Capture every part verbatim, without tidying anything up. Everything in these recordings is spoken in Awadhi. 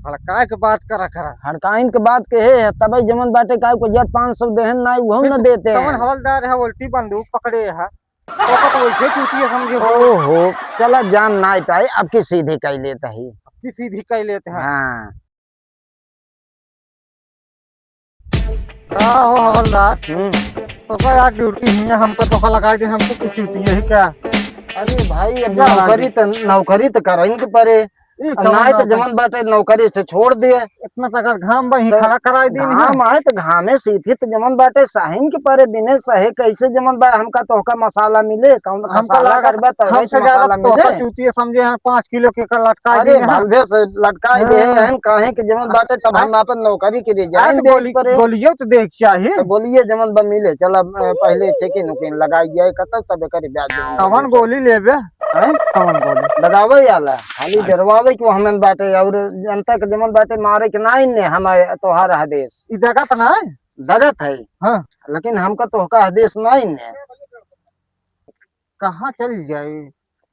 हड़काए के बात करा करा। हड़काइन के बात के हे, तबे जमन बाटे का को जत पाँच सौ देहन ना, उहो न देते कवन हैं। हवलदार है, उल्टी बंदूक पकड़े है। तो का तो वैसे चूतिया समझे हो। ओहो, चला जान ना पाए, अब की सीधी कह लेता ही। अब की सीधी कह लेते हैं। हाँ। का हो हवलदार? हम्म। तो का यार ड्यूटी ही है, हमको तो का लगाई दे, हमको कुछ चूतिया ही क्या? अरे भाई, अब क्या नौकरी बात है? तो, नौकरी तो करइन के परे। ई अब कौन नाई तो बात है? जमन बाटे नौकरी से छोड़ दिए। इतना तगड़ घाम बा, ही तो खड़ा कराई दीन है। घाम आए तो घामे से थी तो जमन बाटे सहिन के परे बिने सहे कैसे जमन बा हमका तोहका मसाला मिले, कौन हमका मसाला लागत करबा तो हमसे वैसे ज्यादा मसाला तोहका मिले। चूतिया समझे हैं, पाँच किलो के का लटकाई अरे दीन है। भलवे से लटकाई दे हाँ। हैं, काहे के जमन बाटे तब हम हाँ। आपन नौकरी के लिए अरे जाइन तो दे गोली, परे। गोलियो तो देख चाहिए। तो गोलिये जमन बा मिले, चला अ, पहले चेकिन उकिन लगाई जाए कतल तब एकर ब्याज देंगे। कवन गोली लेबे? हैं? कवन गोली? लगावे आला, खाली हाँ। डरवावे के हमें बाटे, और जनता के जमन बाटे मारे के नाई ने हमारे तोहार आदेश। ई जगत ना है? जगत है। हाँ। लेकिन हमका तोहका आदेश नाई ने। कहाँ चल जाए?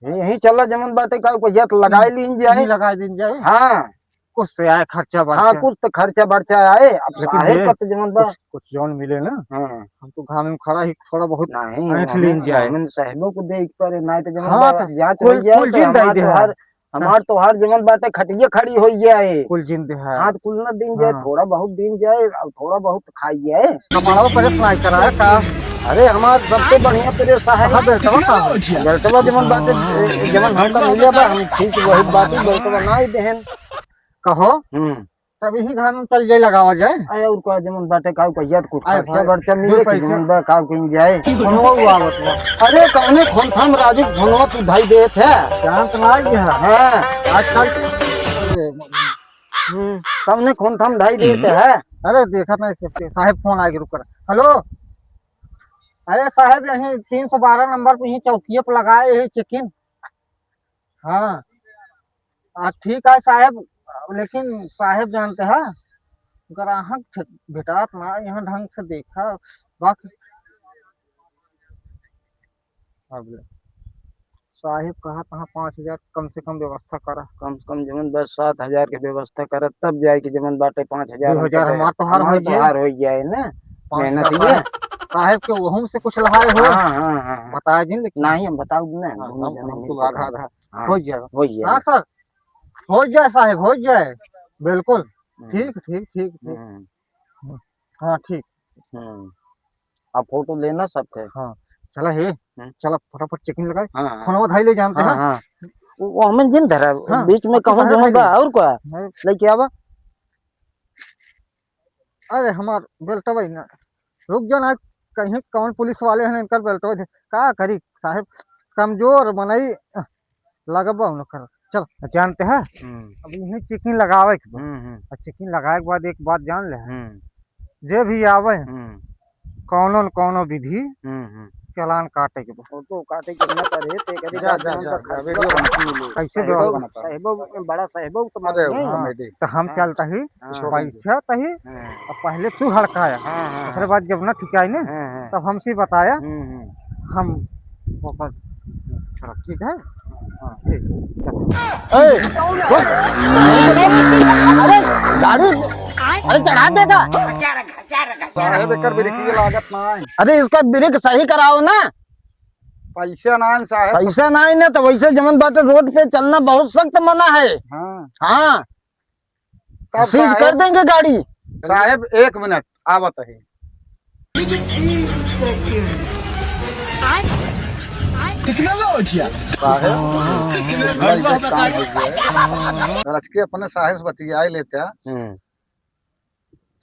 यहीं चला जमन बाटे का को जत लगाई लीन जाए। यहीं लगाई दीन जाए। हाँ। कुछ से आए खर्चा हाँ, बर्चा। कुछ तो खर्चा बर्चा आए, अब लेकिन साहेब ये का तो जमन बा। कुछ, कुछ जौन मिले ना, हाँ। हम तो घाम में खड़ा ही थोड़ा बहुत नहीं, ऐंठ हमें, लीन जाए। हमें साहेबों को देख परे, नहीं तो जमन हाँ, बा, तो जात कुल, हो जाए कुल तो जिन दे हमार दे तोहार, है। हमार हाँ। तोहार जमन बाटे खटिया खड़ी हो जाए। कुल जिन दे है। हाँ, तो कुल ना दिन जाए, हाँ। थोड़ा बहुत दिन जाए, अब थोड़ा बहुत खाई जाए। कमावा परेस नहीं कराया का? अरे, हमार सबसे बढ़िया प्रेस है। हाँ, बेल्टवा का हो? बेल्टवा जमन बाटे, जमन हमका मिले बा, हम ठीक वही बात, बेल्टवा ना ही देहन। कहो। हम्म। तब यही घर में चल जाए, लगावा जाए। अरे, और का जमन बाटे, का, का याद कुछ अरे खर्चा भाई, बर्चा दो मिले कि पैसे। जमन बा, का किन जाए। फोनवा हुआ आवत बा। अरे, कौने फोन था, हम राजू के फोनवा तू भाई देत है। जानत ना ये है। हाँ। आजकल, हम्म, कौने फोन था, हम भाई देत है। अरे, देखत ना, इसे साहेब फोन आके रुक कर। हेलो, अरे साहेब, यहीं तीन सौ बारह नंबर पे, यहीं चौकिए पे लगाए, यही चेकिन। हाँ। आ, ठीक है साहेब, लेकिन साहेब जानते हैं, ग्राहक ठ-, भेटात ना, यहाँ ढंग से देखा, बाकी अब ले। साहेब कहा तहाँ पाँच हजार कम से कम व्यवस्था करा। कम से कम जमीन बस सात हजार के व्यवस्था करा, तब जाए कि जमीन बाटे पाँच हजार दो हजार हमका हमार तोहार हमार हो जाए। तोहार हो जाए ना। पाँच मेहनत हजार ही है। साहेब के वहू से कुछ लहाए हो। हाँ, हाँ, हाँ, हाँ। बताए दिन लेकिन। नहीं, हम बताओ ना, हाँ, दोनों हम जने हमको मिलके आधा, करें। आधा। हाँ, हो जाएगा। हो जाएगा। हाँ सर, हो जाए साहेब, हो जाए, बिल्कुल। हम्म। ठीक, ठीक, ठीक, ठीक। हम्म। हाँ, ठीक। हम्म। अब फोटो लेना सबके। हाँ, चला हे, हम्म। चला फटाफट चेकिंग लगाए। हाँ, हाँ। फोनवा धाई ले जानते हाँ, हैं। हाँ। वो, वो हमें जिन धरा, हाँ, बीच में अब तो कहूँ सारे जौन भाई बा, ले। और का? नहीं। लेके आवा। अरे हमार बेल्टवा ही ना, रुक जा ना, कहीं कौन पुलिस वाले हैं, इनकर बेल्टवा दे। का करी साहेब, कमजोर मनई लगबा उनकर। चल, जानते हैं, हम्म। अब इन्हें चेकिंग लगावे के बा। हम्म, हम्म। और चेकिंग लगाए के बाद एक बात जान ले, हम्म। जे भी आवे, हम्म। कौनो न कौनो विधि हम्म, हम्म। चालान काटे के बा। फोटो काटे के ना करे, ते करे जा, जा, जा, जा, जा, जा, वीडियो बना। कैसे साहेबो, व्यवस्था? साहेबो, बड़ा साहेबो तो अरे, मालूम है। हाँ, comedy। तो हम हाँ। चलता ही, हाँ। पैसा तही, हाँ। और पहले तू हड़काया, हाँ, हाँ, ओकरे हाँ। बाद जब ना ठिकाई ने, हाँ, हाँ। तब हमसे बताया, हम्म, हम्म। हम ओकर करब, ठीक है? हाँ, ठीक, चलो। ए, अरे, गाड़ी, अरे, चढ़ा देगा। साहेब, एकर ब्रेक लागत ना है। अरे, इसका ब्रेक सही कराओ ना। पैसा ना है, साहेब। पैसा ना है ना, तो वैसे जमन बाटे रोड पे चलना बहुत सख्त मना है। हाँ। हाँ। तब सीज साहेब, कर देंगे गाड़ी। साहेब, एक मिनट, आवत है। टेक्नोलॉजिया। साहेब, गलत के अपने साहेब से बतियाए लेते हैं। हम्म।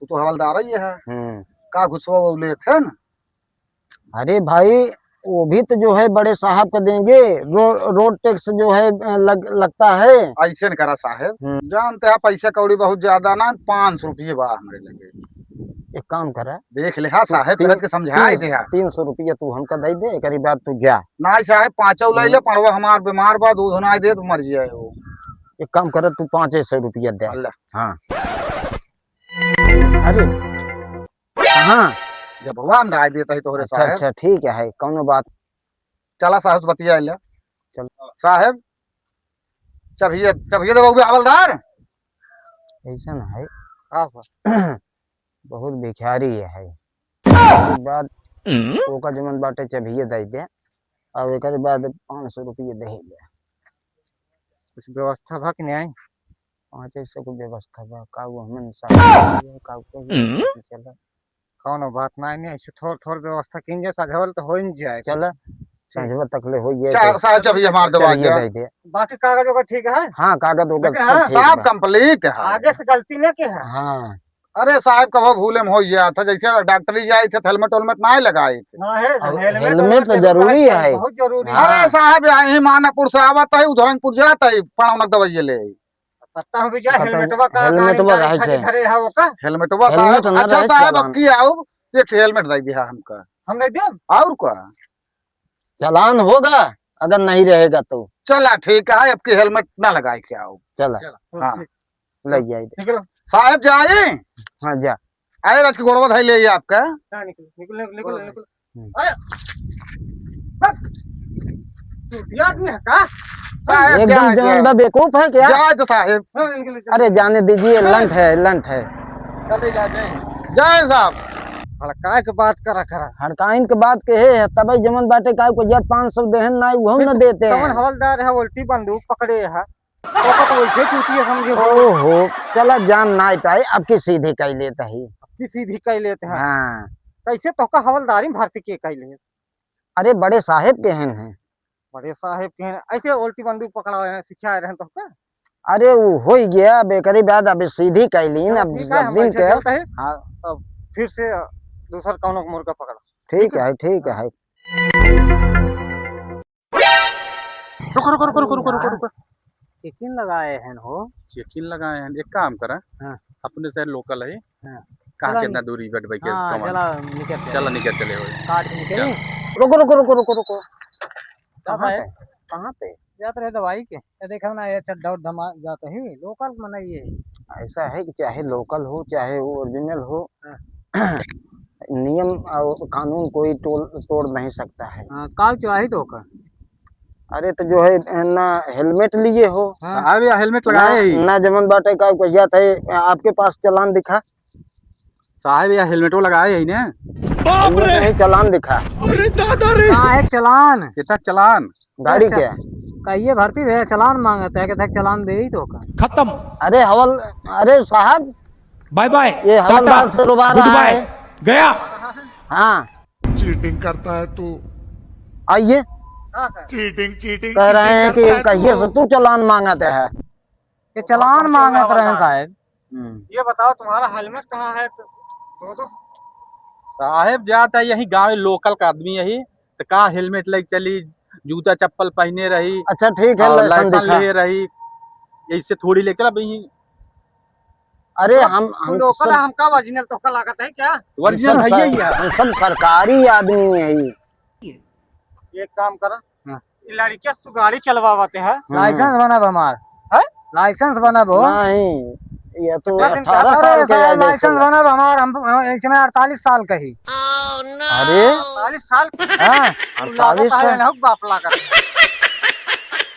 तू तो हवलदार ही है। हम्म। का घुसवा वो लेते हैं ना? अरे भाई, वो भी तो जो है बड़े साहब का देंगे, रो-, रोड टैक्स जो है, अ, लग-, लगता है। ऐसे न करा साहेब, हम्म। जानते हैं पैसा कौड़ी बहुत ज्यादा ना, पाँच सौ रुपये बा हमरे लगे। एक काम करा। देख ले, हाँ तू साहेब, तीन, गरज के समझाए तीन, दे, हाँ। तीन सौ रुपया तू हमका दे दे, एकरी बाद तू जा। ना साहेब, पाँचौ ले ले, हम्म। पड़वा हमार बीमार बा, दूध ना दे तो मर जाए वो। एक काम करा, तू पाँचे सौ रुपया दे। अल्लाह। हाँ। अरे, हाँ। जब भगवान राय देता है तोहरे अच्छा, साहेब। अच्छा, ठीक है, कौनो बात। चला साहेब से बतिया ले। चल। साहेब, चबिये, चबिये दे बउबे हवलदार। ऐसा ना है। का हुआ? बहुत भिखारी है। एक बात, ओका जमन बाटे चबिये दे दे, और एक बाद पाँच सौ रुपये दे दे। कुछ व्यवस्था बा कि नहीं? पाँच सौ को व्यवस्था बा, का वो हमन साथ का कोई चला। कौनो बात नाहीं, नाहीं, ऐसे थोड़, थोड़ व्यवस्था कीन जाए, साझावल तो हो ही जाए। चला, ठीक। साझावल तक ले हो ये चा-, तो साहब, चाबी हमार दवा चलिए गया। दे दे। बाकी कागज वगैरह ठीक है? हाँ, कागज वगैरह लेकिन सब हाँ, ठीक सब बा। Complete है। आगे से गलती न के है। हाँ। अरे साहब, कबो भूले में हो जात है, जैसे डॉक्टरी जाए थे, helmet वेलमेट ना लगाए थे। ना है, और helmet helmet तो वेलमेट जरूरी है। बहुत जरूरी है। अरे हाँ। साहब, यहाँ मानापुर से आवत है, उधरंगपुर जात है, पड़ौनक दवाई ले। पता हो भी जा, पता helmetवा का helmetवा कान रहे का थे। धरे है ओका। Helmetवा साहब, helmet ना अच्छा रहे साहब, चालान। अब की आओ, एक ठे helmet दे दिया हमका। हम नहीं देब। और का? चालान होगा, अगर नहीं रहेगा तो। चला ठीक है, अब की helmet ना लगाए के आओ। चला। चला। हाँ। ठीक। ले जाए। निकलो। साहब जाए? हाँ, जा। अरे राज के गोड़वा धाई ले आपका। हाँ, निकलो, निकलो, निकलो, निकलो। हम्म। अरे, बस। ये आदमी है का? साहब, एकदम जाए जवान दे। बा, बेवकूफ है क्या? जाए तो साहब। हाँ, निकलो, निकलो। अरे जाने दीजिए, लंठ है, लंठ है। चले जाते हैं। जय साहब। हड़काए के बात करा, करा। हड़काइन के बात के है, तबे जमन बाटे का को जब पाँच सौ देहन ना, उहो न देते कौन हैं। हवलदार है, उल्टी बंदूक पकड़े है। ओका तो वैसे चूतिया समझे हो। ओहो, चला जान नाई पाए, अब की सीधी कई लेत ही। अब की सीधी कई लेत है। हाँ। कैसे तोहका हवलदारी में भर्ती के कई ले? अरे बड़े साहेब के हन हैं। बड़े साहेब के हन, ऐसे उल्टी बंदूक पकड़ावे हैं, सिखाए रहन तोहका? अरे वो हो ही गया, अब एकरी बाद अब सीधी कई लीन, चलो अब ठीक है, सब हम दिन ऐसे के। चलते हैं। हाँ। अब फिर से दूसर कौनो मुर्गा पकड़ा। ठीक ठीक है? है, ठीक है। रुको, रुको, रुको, रुको, रुको, रुको, रुको। चेकिन लगाए हैं हो। चेकिन लगाए हैं, एक काम करा, हाँ। अपने से local है, हाँ। कहाँ चला कितना नि-, दूरी बट भाई के हाँ, कमान। चला निकल चले। चला निकल चले हो। काट के निकल चल। नि-, रुको, रुको, रुको, रुको, रुको। कहाँ कहाँ पे? पे? कहाँ पे? जात रहे दवाई के। ये देखो ना, ये चड्ढा उड्ढा मार जात ही, local मनई है। ऐसा है कि चाहे local हो, चाहे वो original हो, हाँ। नियम और कानून कोई तोड़, तोड़ नहीं सकता है। हाँ, काल चुआही तो का? अरे तो जो है ना helmet लिए हो। हाँ। साहब, या helmet ना, लगाए ही। ना जमन बाटे का कहिया थे, आपके पास चालान दिखा। साहब, या helmetओ लगाए ही ने। बाप रे! Helmet नहीं, चालान दिखा। अरे दादा रे! का है चालान? कितना चालान? गाड़ी अच्छा। के? कहिए भर्ती भैया, चालान मांगत है, कहते हैं, चालान दे ही तो का। खत्म। अरे हवल-, अरे साहब, bye bye, ये हवलदार टाटा, से दोबारा good bye, आए। गया। हाँ। Cheating करता है तू। आइए। Cheating, cheating, कह रहे हैं cheating कि करता है कहिए तू। से तू चालान मांगत है। ये चालान मांगत रहे हैं साहब। हम्म। ये बताओ, तुम्हारा helmet कहाँ है? तो, तो, तो। साहेब, जात है यही गाँव, local का आदमी यही, तो का helmet लेके चली, जूता चप्पल पहने रही, अच्छा, ठीक है, और license license दिखा। ले रही, ऐसे थोड़ी लेके चला भाई। अरे, हम, हम, हम तू local सब है, हमका original तोहका लागत है क्या? Original हम सब है, यही सर-, है। हम सब सरकारी आदमी है। एक काम करा, हाँ। ई लड़के से तू गाड़ी चलवावत है। हम्म। License बनब हमार। हैं? License बनब हो। नहीं, ये तो कितना दिन का? अठारह साल अरे के साहब, है, license जैसे। बनब हमार, हम, हम इसमें अड़तालीस साल का ही। अरे? अड़तालीस साल? हाँ। तू अड़तालीस लागत है साल? ना, बाप लागत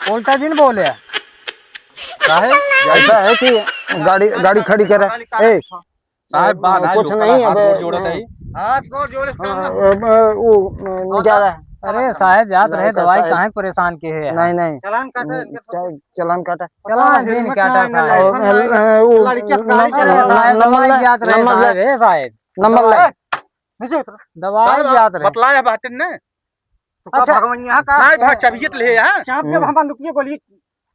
है। उल्टा दिन बोले। काहे? ऐसा है कि गाड़ी, गाड़ी खड़ी करे। ए, साहेब, बात है, कुछ लोकल नहीं, हाथ अबे, गोड़ जोड़त है। हाथ गोड़ जोड़े से काम ना हो। अ, अ, वो, अ, क्या रहा? अरे साहेब, जात रहे, दवाई काहे परेशान के है? नहीं, नहीं। चालान काटा, हम्म, इनके क्या, चालान काटा? चालान जिन काटा साहेब। और, अ, वो, लड़के से गाड़ी नम-, चला। अरे साहेब, नंबर दवाई ले, जात रहे नंबर ले। साहेब, ए साहेब। नंबर ले। नीचे उतरो। दवाई साहेब, जात रहे। बतलाया बाटे ने। तो का अच्छा। भगवान यहाँ का? नहीं भाई, चाबियत ले यहाँ। चाप जब हम्म। हम बंदूकिया गोली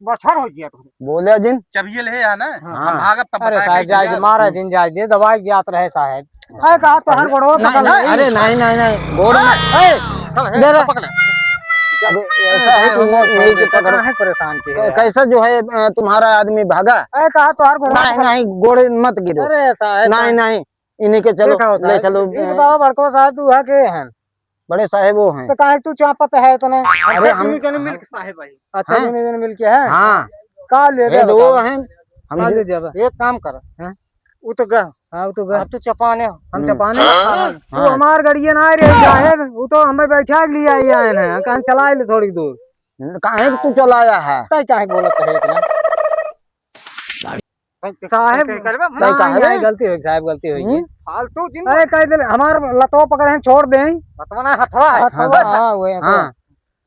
बछर हो गया तो। बोले जिन। चाबिये ले है ना? हाँ। हम भागब तब अरे बताए साहब, कैसे जाए दे, जाए। मारा जिन जाए दे, दवाई जात रहे साहब। अरे कहा तोहर गोड़वा नहीं, पकड़ नहीं, ले। अरे नहीं, नहीं, नहीं, गोड़ में, ए, ए, दे रे। पकड़ ले। अबे ऐसा है कि वो यही के पकड़। काहे परेशान किए कै-, यार? कैसा जो है, अ, तुम्हारा आदमी भागा? अरे कहा तोहर गोड़वा नहीं, पकड़। नहीं, गोड़ मत गिरो। अरे साहब, नहीं, नहीं, इन्हीं के चलो, देखा होता ले है। चलो, ये अ, बताओ बड़को साहब, तू है के हैं? बड़े साहेब वो हैं। तो काहे तू चापत है इतने? अरे अच्छा, हम, तीनों जने मिल के साहेब भाई। अच्छा, हाँ। तीनों जने मिल के हैं? हाँ। का ले ये दे दो बताओ। हैं। हम का जो ले दे अब? एक काम कर। हाँ। वो तो गए। हाँ, वो तो गए। अब तू चपाने हो। हम हम्म। चपाने? हाँ। तू हमार गड़िए ना रे साहेब, वो तो हमें बैठा के लिए आई आए हैं, कहाँ चला ले थोड़ी दूर। काहे तू चलाया है? तै काहे बोलत है इतना? साहेब, साहेब, गलती होई, साहेब, गलती होई। हम्म? फालतू जिन अरे, कह दे, हमार लतवा पकड़े हैं, छोड़ दे। लतवा ना, हथवा है। हथवा, हाँ, हाँ, वही हथवा। हाँ।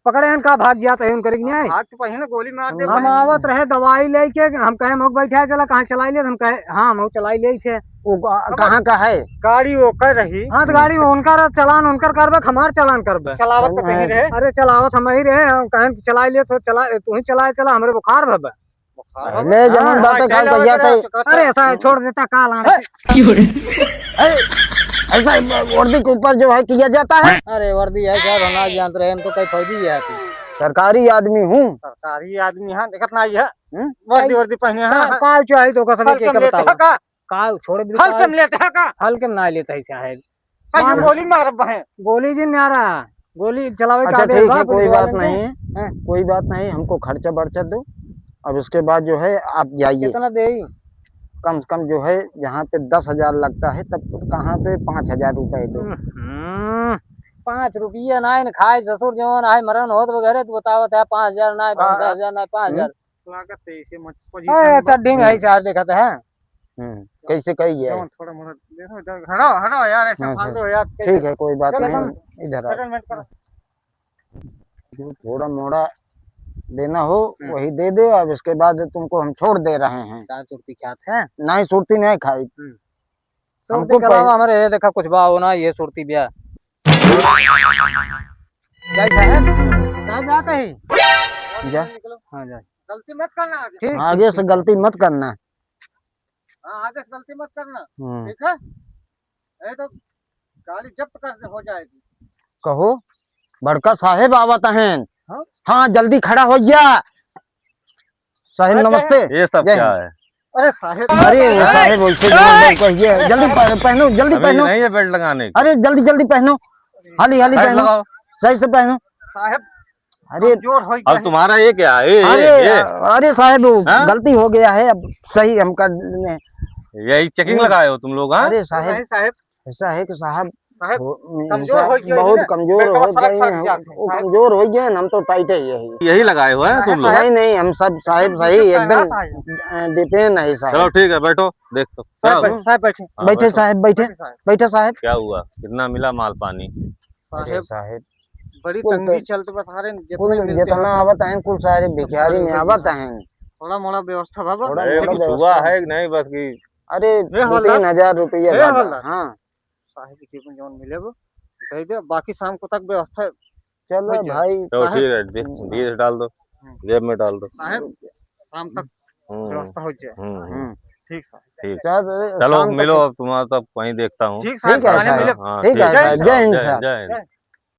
पकड़े हैं, का भाग जात है, उनकर कि नहीं? भाग तो पहिले गोली मार दे हम भाई। आवत रहे दवाई लेके, हम कहे, "मौक बैठा चला, कहाँ चलाई ले?" हम कहे, "हाँ, मौक चलाई ले थे।" वो ग-, कहाँ का है? गाड़ी वो कर रही। हाँ, तो गाड़ी वो उनका रह, चलान उनकर करबे, हमार चलान करबे। चलावत तो कहीं रहे। अरे, चलावत हम ही रहे, हम कहे, "चलाई ले तो चला, तू ही चलाए चला, हमरे बुखार भबे।" बुखार भबे? पहले जमन हाँ, बात हाँ, काम कहिया था। अरे, ऐसा है, छोड़ देता, काल आने। क्यों रे? अरे, ऐसा वर्दी के ऊपर जो है किया जाता है? अरे, वर्दी है, साहब, हम ना जानते रहे, हम तो कहीं फौजी है तू। सरकारी आदमी हूँ। सरकारी आदमी है, देखत ना है। हम्म? वर्दी, वर्दी पहने हैं। का-, काल चाहिए तो कसम हल्के के में लेते बताओ। हैं का? काल छोड़ बिल्कुल। हल्के में लेते हैं का? हल्के में ना लेते हैं, साहेब। कहीं मान गोली मारब हैं। गोली जी न्यारा, गोली चलावे का अच्छा, आदेश ठीक बा है, कोई पुलिस बात वाले को। नहीं, हैं? कोई बात नहीं, हमको खर्चा बर्चा दो। अब इसके बाद जो है आप जाइए। कितना देई? कम से कम जो है यहाँ पे दस हजार लगता है, तब कहाँ पे पाँच हजार रुपए दो। हम्म, पाँच रुपया ना इन खाए ससुर जवन आए मरण होत वगैरह, तू बतावत है पाँच हजार ना, का? दस हजार ना, पाँच हजार। हम्म। लागत है इसे मत ए, position बा। चड्डी में है हम्म। चार देखत है। हम्म, कैसे कही गया है? जवन थोड़ा मोड़ा देखो, इधर हटाओ, हटाओ यार, ऐसा हाँ, फालतू हाँ। है यार, कैसे? ठीक है, कोई बात चलो, नहीं, तुम इधर आओ। Settlement करो। जो थोड़ा मोड़ा देना हो, हम्म। वही दे दो, अब इसके बाद तुमको हम छोड़ दे रहे हैं। चार सुरती खात है? नहीं, सुरती नहीं खाई। हम्म। सुरती हमको के अलावा पह- हमारे ये देखा कुछ बा हो ना, ये सुरती ब्या। जय साहब, साहब जाते ही। जा। हाँ, जा। गलती मत करना आगे। ठीक, हाँ, आगे ठीक, से ठीक। गलती मत करना। हाँ, आगे से गलती मत करना, हम्म। ठीक है? नहीं तो गाड़ी जब्त कर दे, हो जाएगी। कहो, बड़का साहेब आवत हैं। हाँ? हाँ, जल्दी खड़ा हो जा। साहेब, अरे, नमस्ते। ये सब जय क्या हिंद। है? अरे साहेब। अरे, वो साहेब, वैसे जो लोग कहिए, जल्दी पह-, पहनो, जल्दी अभी पहनो। नहीं है belt लगाने की। अरे, जल्दी, जल्दी पहनो, हाली, हाली belt पहनो, लगाओ। सही से पहनो। साहेब, अरे, कमजोर हो गया अब है। तुम्हारा ये क्या है? ये, अरे, ये? अरे साहेब, वो हाँ? गलती हो गया है, अब सही हम कर लेंगे। यही checking हम्म। लगाए हो तुम लोग, हाँ? अरे साहेब, नहीं साहेब। ऐसा है कि साहब, साहेब, वो, कमजोर साहब हो गए बहुत हैं। कमजोर बेटवा हो सड़क गए सड़क हैं, जाते हैं, वो साहब। कमजोर हो गए हैं, हम तो tight है यही। यही लगाए हुए हैं नहीं तुम लोग? साहब। नहीं, नहीं, हम सब साहेब नहीं, सही, कुछ एकदम, कहना साहेब। अ, depend है साहेब। चलो ठीक है, बैठो, देख तो। क्या साहब हुआ? बैठो, साहब बैठो। हाँ, बैठे बैठो। साहेब, बैठे, बैठे साहेब। बैठे साहेब। क्या हुआ? कितना मिला माल पानी? अरे साहेब, साहेब, बड़ी कुल तंगी तो, चलत बा सारे, जितने कुल मिलते हैं जितना सब। आवत हैं, कुल सारे सब भिखारी खाली में हो गए आवत हैं। हैं। थोड़ा मोड़ा व्यवस्था बा, बा। थोड़ा अरे, मोड़ा कुछ हुआ व्यवस्था। है कि नहीं, बस कि अरे, ए दो हवलदार, तीन हजार रुपया ए बा, हवलदार। हाँ। साहेब के जेब में जौन मिले वो दे दे, बाकी शाम को तक व्यवस्था चलो हो जाए। भाई। चलो साहेब। ठीक है, दे-, हम्म। धीरे से डाल दो, हम्म। जेब में डाल दो। साहेब, शाम तक हम्म। व्यवस्था हो जाए। हम्म, हम्म। हम्म। ठीक साहब। ठीक। चलो, चलो, शाम तक मिलो, अब तुम्हारा तब वहीं देखता हूँ। ठीक साहब, ठीक है थाने साहब। मिले। हाँ, ठीक है ठीक है। साहब, जय हिंद जय, साहब। जय हिंद।